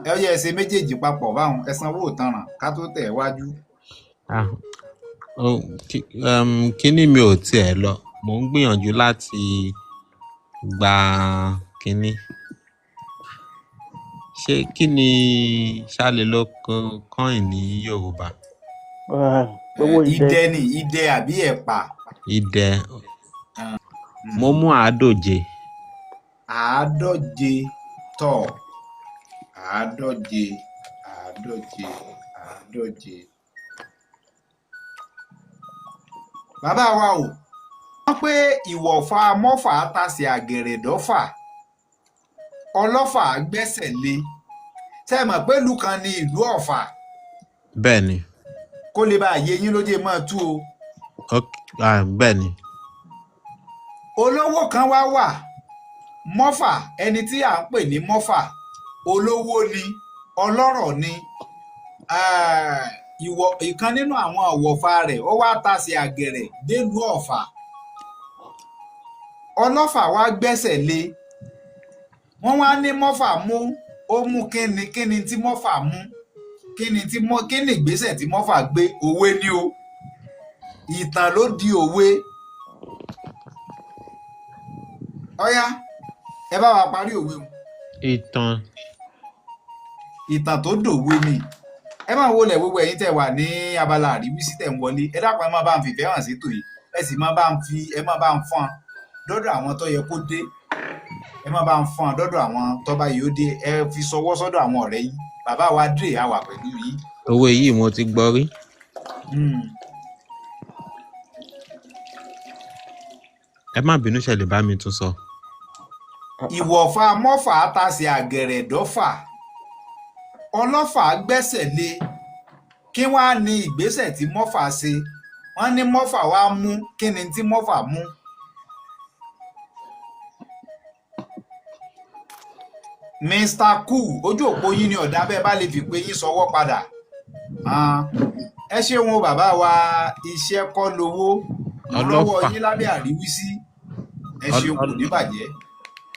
Ẹ yẹ ẹ ṣe méjèèjì papọ̀ báwọn, ẹ sanwó ìtanràn ká tó tẹ̀ wájú. Ah, oh, kíní mi ò tiẹ̀ lọ. Mò ń gbìyànjú láti gba kíní. Ṣé kí ni ṣáàlè ló coin ní Yorùbá? Ah, owó idẹ. Idẹ ni idẹ àbí ẹ̀pà. Idẹ. Mo mú àádóje. Àádọ́je tọ̀, àádọ́je, àádọ́je, àádọ́je. Bàbá wa o, wọ́n pé ìwọ̀fà mọ́fà tasẹ̀ àgẹ̀rẹ̀ dọ́fà, ọlọ́fà gbẹ́sẹ̀ lé. Ṣé ẹ mọ̀ pé ìlú kan ni ìlú Ọ̀fà? Bẹ́ẹ̀ ni. Kó lè bá yé yín lóye máa tú o. Ok, ah, bẹ́ẹ̀ ni. Olówó kan wá wà, mọ́fà, ẹni tí à ń pè ní mọ́fà, olówó ni, ọlọ́rọ̀ ni. Ìwọ̀ ìkan nínú àwọn ọ̀wọ̀fà rẹ̀ ó wá tasẹ̀ àgẹ̀rẹ̀ délùú Ọ̀fà. Ọlọ́fà wá gbẹ́sẹ̀ lé. Wọ́n wá ní mọ́fà mú, ó mú kíni kíni tí mọ́fà mú, kíni tí mọ́, kíni ìgbésẹ̀ tí mọ́fà gbé, òwe ni o. Ìtàn ló di òwe. Ọ̀yá, ẹ bá wa parí òwe o. Ìtàn. Ìtàn tó dòwe ni. Ẹ máa wọlé gbogbo ẹ̀yin tẹ́ wà ní abala àríwísí tẹ́ ń wọlé. Ẹ dákun, ẹ máa bá ń fìfẹ́ hàn sétò yìí. Ẹ sì máa bá ń fi, ẹ máa bá ń fọ́n dọ́dọ̀ àwọn tó yẹ kó dé. Ẹ máa bá ń fọ́n dọ́dọ̀ àwọn tó bá yóò dé. Ẹ fi sọwọ́ sọ́dọ̀ àwọn ọ̀rẹ́ yín. Bàbá wa dé, a wà pẹ̀lú yín. Òwe yìí mo ti gbọ́ rí. Ẹ má bínú, ṣe lè bá mi tún sọ. Ìwọ̀fà mọ́fà tasẹ̀ àgẹ̀rẹ̀ dọ́fà. Ọlọ́fà gbẹ́sẹ̀ lé. Kí wá ní ìgbésẹ̀ tí mọ́fà ṣe? Wọ́n ní mọ́fà wá mú, kí ni tí mọ́fà mú? Mr. Cool, ojú òpó yín ni ọ̀dà bẹ́ẹ̀ bá lè fi pé yín sọwọ́ padà. Ẹ ṣeun o bàbá wa, iṣẹ́ kọ́ lowó. Mo rọ́wọ́ Ọlọ́fà. yín lábẹ́ àríwísí. Ẹ ṣeun, kò ní bàjẹ́.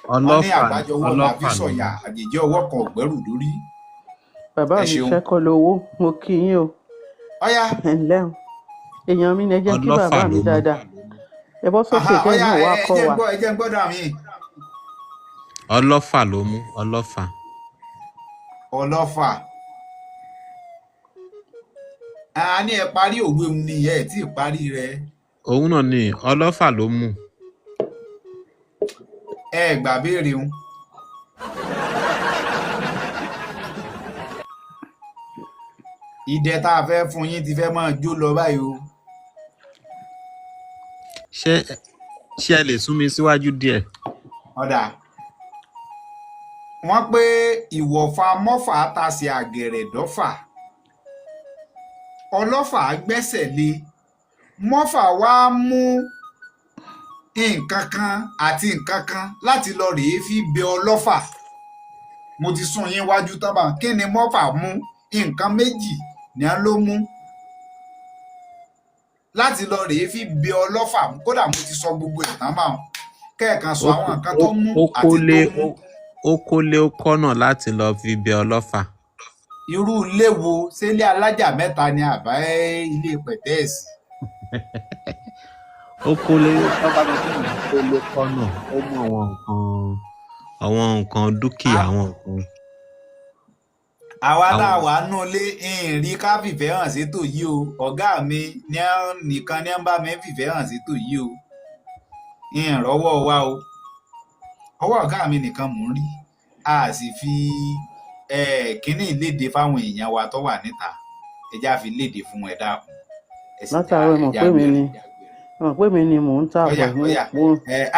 Wọ́n ní Ọlọ́fà àgbájọwọ́ la fi ọlọ́fà ló sọ̀yà, mú. àjèjì ọwọ́ kan ọ̀gbẹ́rù lórí. Bàbá Ẹ mi, ṣeun. iṣẹ́ kọ́ lowó, mo kí yín o. Ọ̀yá. Ẹ ǹlẹ́ o. Èèyàn mi ni ẹ jẹ́ kí Ọlọ́fà bàbá mi ló mú. dáadáa. Ẹ bọ́ sókè Aha, kẹ́yìn ọ̀yá, náà wá ẹ kọ́ jẹ́ ń wa. gbọ́, ẹ jẹ́ ń gbọ́dọ̀ àmì. Ọlọ́fà ló mú, ọlọ́fà. Ọlọ́fà. A ní ẹ parí òwe òun ni ẹ tí ì parí rẹ̀. Òun náà ni ọlọ́fà ló mú. Ẹ gbà béèrè òun. Idẹ tá a fẹ́ fún yín ti fẹ́ máa jó lọ báyìí o. Ṣé ẹ lè sún mi síwájú díẹ̀? Ọ̀dà. Wọ́n pé ìwọ̀fà mọ́fà tasẹ̀ àgẹ̀rẹ̀ dọ́fà. Ọlọ́fà gbẹ́sẹ̀ lé. Mọ́fà wá mú nǹkan kan àti nǹkan kan láti lọ rèé fi bẹ ọlọ́fà. Mo ti sún yín wájú tán bá. Kí ni mọ́fà mú? Nǹkan méjì ni a ló mú láti lọ rèé fi bẹ ọlọ́fà. Kódà mo ti sọ gbogbo ẹ̀ tán báwọn. Kẹ́ẹ̀kan sọ àwọn nǹkan tó mú Ó àti tó kólé mú. Ó kólé ó kọ́nà láti lọ fi bẹ ọlọ́fà. Irú ilé wo? Ṣé ilé alájà mẹ́ta ni àbá ilé pẹ̀tẹ́ẹ̀sì? Ó kólé, tọ́ba lọ sí ìlú kólé kọ́nà, ó mú àwọn nǹkan dúkìá, àwọn nǹkan. Àwa tá a wà nù ilé ìrìn ká fìfẹ́ hàn sétò yìí o. Ọ̀gá mi nìkan ní ń bá mi fìfẹ́ hàn sétò yìí o. Ìrànlọ́wọ́ wa o. Ọwọ́ ọ̀gá mi nìkan mò ń rí. A sì fi kínní ìlédè fáwọn èèyàn wa tó wà níta. Ẹ já fi léde fún ẹ dákun. Ẹ sì já Látàárọ̀ mọ̀ ẹ já pé mi gbẹrẹ. ni, mọ̀ pé mi ni mò ń tààbọ̀. Ọ̀yà ọ̀yà,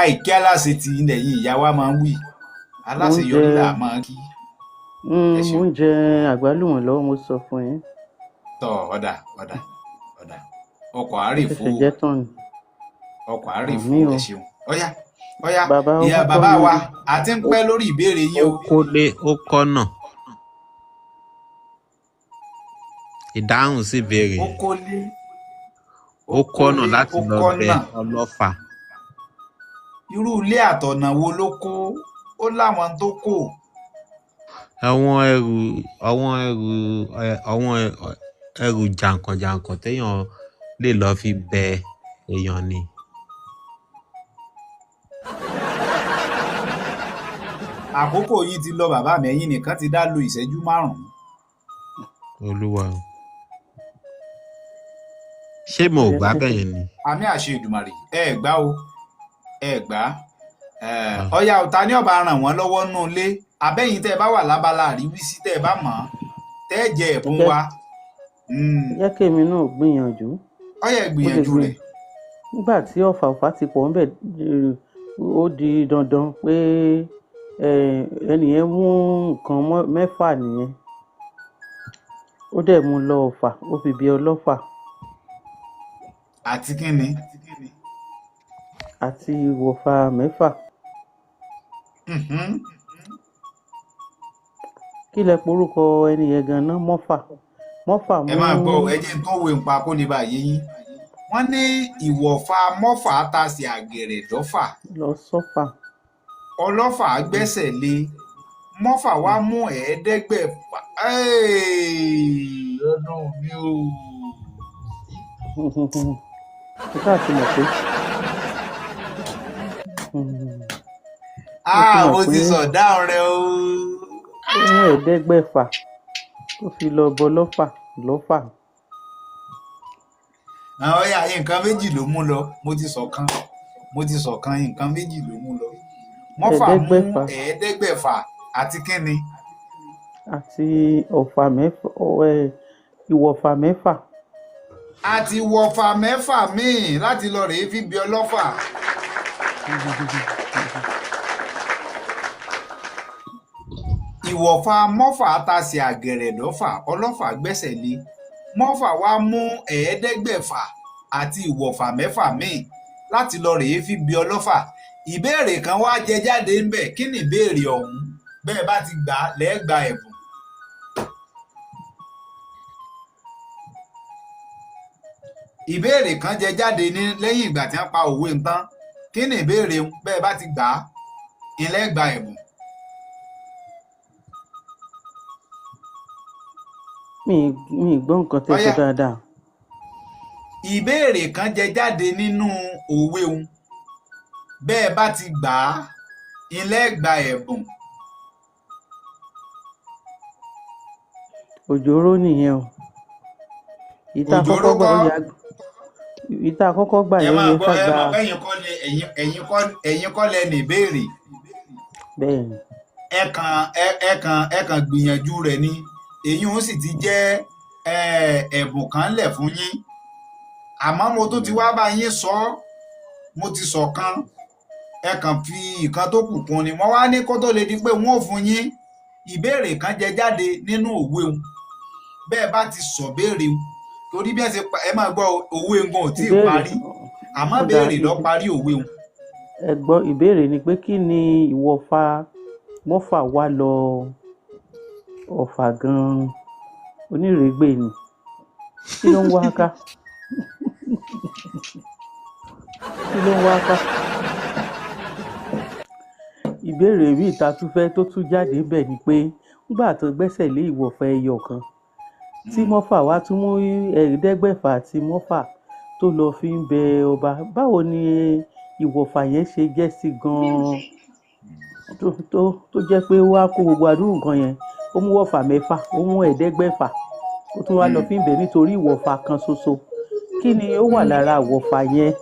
àìkí aláṣẹ ti ilẹ̀ yìí ìyá wa máa ń wí. Aláṣeyọrí là máa ń kí. Ẹ Mo ṣeun. ń jẹ àgbálùmọ̀ lọ́wọ́, mo sọ fún yín. Tọ́ ọ̀dà ọ̀dà ọ̀dà. Ọkọ̀ Ó àárèfó ṣẹ̀ṣẹ̀ jẹ́ tán ni. Ọkọ̀ àárèfó. Àmì o. Ẹ ṣeun. Ọ̀yá ọ̀yá, Bàbá ìyá bàbá Ọbákọ́mi. wa, a ti ń pẹ́ lórí ìbéèrè Ó yín o. kólé, ó kọ́nà. Ìdáhùn sí ìbéèrè Ó yẹn. kólé, ó Ó kọ́nà kólé, láti ó lọ bẹ kọ́nà. ọlọ́fà. Irú ilé àtọ̀nà wo ló kó? Ó láwọn tó kó. Àwọn ẹrù, àwọn ẹrù, àwọn ẹrù jàǹkànjàǹkàn téèyàn lè lọ fi bẹ èèyàn ni. Àkókò yín ti lọ bàbá mi, ẹ̀yin nìkan ti dá lu ìṣẹ́jú 5. Olúwa o. Ṣé mo ò gbá bẹ́ẹ̀ yẹn ni? Àmì àṣẹ Èdùmàrè, ẹ gbá o, ẹ gbá. Ah. Ọ̀yá, ọ̀tá ní ọba ràn wọ́n lọ́wọ́ nù ilé. Abẹ́yìn tẹ́ ẹ bá wà lábala àríwísí tẹ́ ẹ bá mọ̀ ọ́n, tẹ́ ẹ jẹ Ẹ ẹ̀bùn jẹ́ wa. jẹ́ kémi náà gbìyànjú. Ọ̀yá, ẹ Mo lè gbìyànjú rẹ̀. gbìyànjú. Nígbà tí ọ̀fà ọ̀fà ti pọ̀ ńbẹ̀, ó di dandan pé ẹnìyẹn mú nǹkan mẹ́fà nìyẹn. Ó dẹ̀ mú lọ ọ̀fà, ó fi bí ọlọ́fà. Àti kí ni? Àti ìwọ̀fà mẹ́fà. Kí lẹ porúkọ ẹni yẹn ganan? Mọ́fà. Mọ́fà Ẹ mú máa gbọ́, ẹ jẹ́ n tó wo nǹpa kó lè bá yé yín. Wọ́n ní ìwọ̀fà mọ́fà ta sí àgẹ̀rẹ̀ dọ́fà. Lọ sọ́fà. Ọlọ́fà gbẹ́sẹ̀ lé mọ́fà wá mú 500. Ọdún mi o. Mo ṣáà ti mọ̀ pé mo ti mọ̀ Mo pé ti sọ dáhùn rẹ o. Ó mú 500 ó fi lọ bọ lọ́fà lọ́fà. Àwọn ọ̀yà, nǹkan méjì ló mú lọ. Mo ti sọ kan, mo ti sọ kan, nǹkan méjì ló mú lọ. Mọ́fà mú 500. 500 àti kíni? Àti ọ̀fà mẹ́fà, ìwọ̀fà mẹ́fà. Àti wọ̀fà mẹ́fà míì láti lọ rèé fi bí ọlọ́fà. Ìwọ̀fà mọ́fà ta sí àgẹ̀rẹ̀ dọ́fà, ọlọ́fà gbẹ́sẹ̀ lé mọ́fà wá mú 500 àti ìwọ̀fà mẹ́fà míì láti lọ rèé fi bí ọlọ́fà. Ìbéèrè kan wá jẹ jáde ńbẹ̀. Kí ni ìbéèrè ọ̀hún? Bẹ́ẹ̀ bá ti gbà á lẹ́ẹ̀gbà ẹ̀bùn. Ìbéèrè kan jẹ jáde ní lẹ́yìn ìgbà tí wọ́n pa òwe ń tán. Kí ni ìbéèrè ń? Bẹ́ẹ̀ bá ti gbà á ilẹ̀ gba ẹ̀bùn. Mi ì gbọ́ nǹkan tẹ́ sọ Ọ̀yá, dáadáa. Ìbéèrè kan jẹ jáde nínú òwe ń. Bẹ́ẹ̀ bá ti gbà á ilẹ̀ gba ẹ̀bùn. Òjòrò nìyẹn o. Ìta Òjòrò kọ́kọ́ gbà kọ́. ó yà, ìta kọ́kọ́ gbà Ẹ yẹn ó máa yẹ gbọ́, ká ẹ gba. mọ̀ pé ẹ̀yin kọ́ ni ẹ̀yin kọ́ lẹ ní ìbéèrè. Bẹ́ẹ̀ ni. Ẹ kàn ẹ kàn gbìyànjú rẹ̀ ni. Èyí ó sì ti jẹ́ ẹ̀bùn kan lẹ̀ fún yín. Àmọ́ mo tún ti wá bá yín sọ ọ́, mo ti sọ kan, ẹ kàn fi ìkan tó kù kún ni. Wọ́n wá ní kó tó lè di pé wọ́n ò fún yín, ìbéèrè kan jẹ jáde nínú òwe òun. Bẹ́ẹ̀ bá ti sọ béèrè òun, torí bí ẹ ṣe ẹ máa gbọ́, òwe nǹkan ò tí ì Ìbéèrè parí, àmọ́ ó dáa. béèrè lọ parí òwe òun. Ẹ gbọ́, ìbéèrè ni pé kí ni ìwọ̀fà mọ́fà wá lọ ọ̀fà gan-an? Onírèégbè ni. Kí ló ń wá ká? Kí ló ń wá ká? Ìbéèrè míì ta tún fẹ́ tó tún jáde ńbẹ̀ ni pé nígbà tó gbẹ́sẹ̀ lé ìwọ̀fà ẹyọ kan tí mọ́fà wá tún mú 500 àti mọ́fà tó lọ fi ń bẹ ọba, báwo ni ìwọ̀fà yẹn ṣe jẹ́ sí gan-an tó jẹ́ pé ó wá kó gbogbo àdúrú nǹkan yẹn? Ó mú wọ̀fà mẹ́fà, ó mú 500, ó tún wá lọ fi ń bẹ nítorí ìwọ̀fà kan ṣoṣo. Kí ni ó wà lára ìwọ̀fà yẹn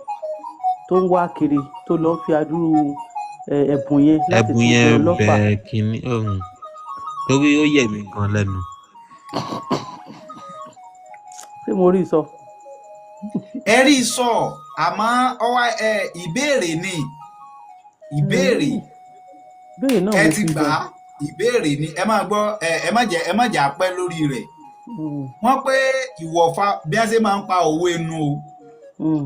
tó ń wá kiri tó lọ fi àdúrú ẹ̀bùn yẹn láti Ẹ̀bùn tún bẹ yẹn ọlọ́fà? bẹ kínní ọ̀hún torí ó yẹ̀ mí gan lẹ́nu. Ṣé mo rí i sọ? Ẹ rí i sọ, àmọ́ ọwá ẹ ìbéèrè ni ìbéèrè. Ìbéèrè náà Ẹ mo ti fi gbà jọ. á, ìbéèrè ni. Ẹ máa gbọ́, ẹ má jẹ́ àpẹ́ lórí rẹ̀. Wọ́n pé ìwọ̀fà bí wọ́n ṣe máa ń pa òwe nu o.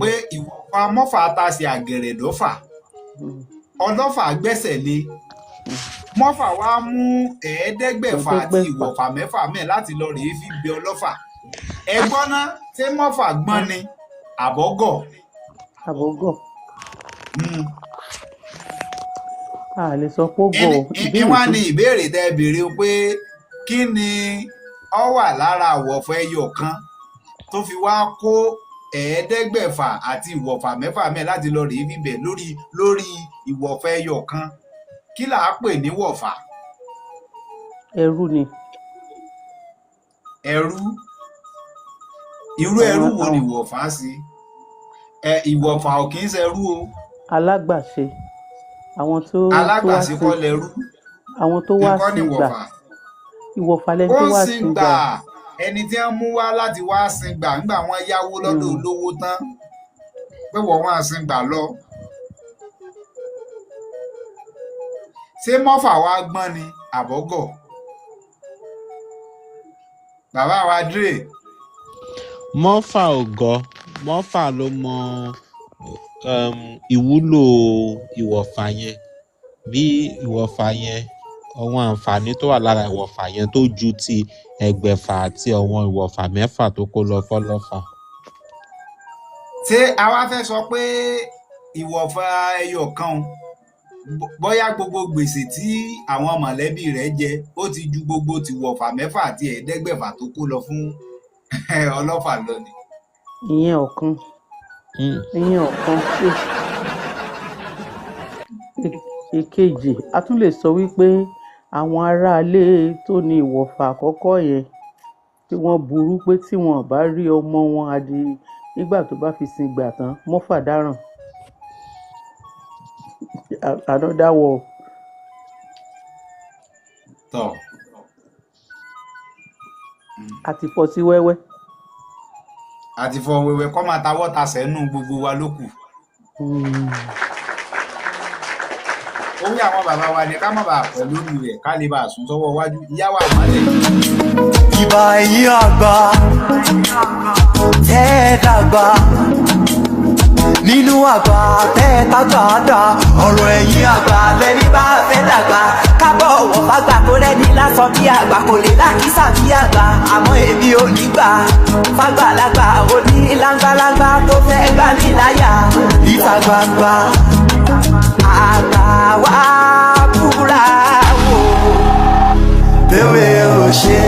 Pé ìwọ̀fà mọ́fà ta sí àgẹ̀rẹ̀ dọ́fà, ọlọ́fà gbẹ́sẹ̀ lé mọ́fà, wá mú 500 àti 500. ìwọ̀fà 6 mẹ́ láti lọ rèé fi bẹ ọlọ́fà. Ẹ gbọ́ ná, ṣé mọ́fà gbọ́n ni àbọ́gọ̀? Àbọ̀gọ̀. A lè sọ pé ó gọ̀. Ẹni Ìbéèrè wá tó ní ìbéèrè tẹ́ ẹ béèrè o pé kí ni ọ wà lára àwọ̀fọ̀ ẹyọ kan tó fi wá kó 500 àti ìwọ̀fà 6 mẹ́ láti lọ rèé bíbẹ̀ lórí ìwọ̀fà ẹyọ kan? Kí là á pè ní wọ̀fà? Ẹrú ni. Ẹrú? Irú ẹrú Àwọn wo ni àwọn ìwọ̀fà sí? Ẹ ìwọ̀fà ò kì í ṣẹrú o. Alágbàṣe, àwọn tó wá Alágbàṣe sí kọ́ lẹrú. Àwọn tó wá Nǹkan sí ni gbà. wọ̀fà. Ìwọ̀fà lẹni Ó tó ń wá sin sí gbà. gbà. Ẹni tí wọ́n mú wá láti wá sin gbà ńgbà wọ́n yáwó lọ́dọ̀ olówó tán pé wọ́n wá sin gbà lọ. Ṣé mọ́fà wá gbọ́n ni àbọ́gọ̀? Bàbá wa dre. Mọ́fà ò gọ̀, mọ́fà ló mọ ìwúlò ìwọ̀fà yẹn, bí ìwọ̀fà yẹn, àwọn àǹfààní tó wà lára ìwọ̀fà yẹn tó ju ti 600 àti àwọn ìwọ̀fà 6 tó kó lọ fọ́lọ́fà. Ṣé a wá fẹ́ sọ pé ìwọ̀fà ẹyọ kan un, bóyá gbogbo gbèsè tí àwọn mọ̀lẹ́bí rẹ̀ jẹ ó ti ju gbogbo tìwọ̀fà 6 àti 500 tó kó lọ fún ọlọ́fà lọ ni? Ìyẹn ọ̀kan. Ìyẹn ọ̀kan. Èkejì, a tún lè sọ wípé àwọn aráalé tó ní ìwọ̀fà àkọ́kọ́ yẹn tí wọ́n burú, pé tí wọn ò bá rí ọmọ wọn adi nígbà tó bá fi sin gbà tán, mọ́fà dáràn. Another one. Tọ̀. Àti fọ́ sí wẹ́wẹ́. Àti fọ wẹwẹ kọ́ máa tawọ́ tasẹ̀ nù gbogbo wa ló kù. Ó wí àwọn bàbá wa ni ká má bàa pẹ́ lórí rẹ̀, ká lè bàa sún sọ́wọ́ iwájú. Ìyá wa àmọ́lẹ̀. Ìbà ẹ̀yìn àgbà tẹ́ ẹ dàgbà nínú àgbà tẹ́ ẹ tágbà dà, ọ̀rọ̀ ẹ̀yìn àgbà lẹ́ni bá fẹ́ dàgbà kábọ̀ wọ̀ fàgbà kó lẹ́ni lásán bí àgbà kò lè lákìsà bí àgbà, àmọ́ èmi ò ní gbà fàgbàlagbà òní láńgbàláńgbà tó fẹ́ gbà mí láyà níta gbangba. Àgbà wa búra wò bẹ́ẹ̀ ò ṣe.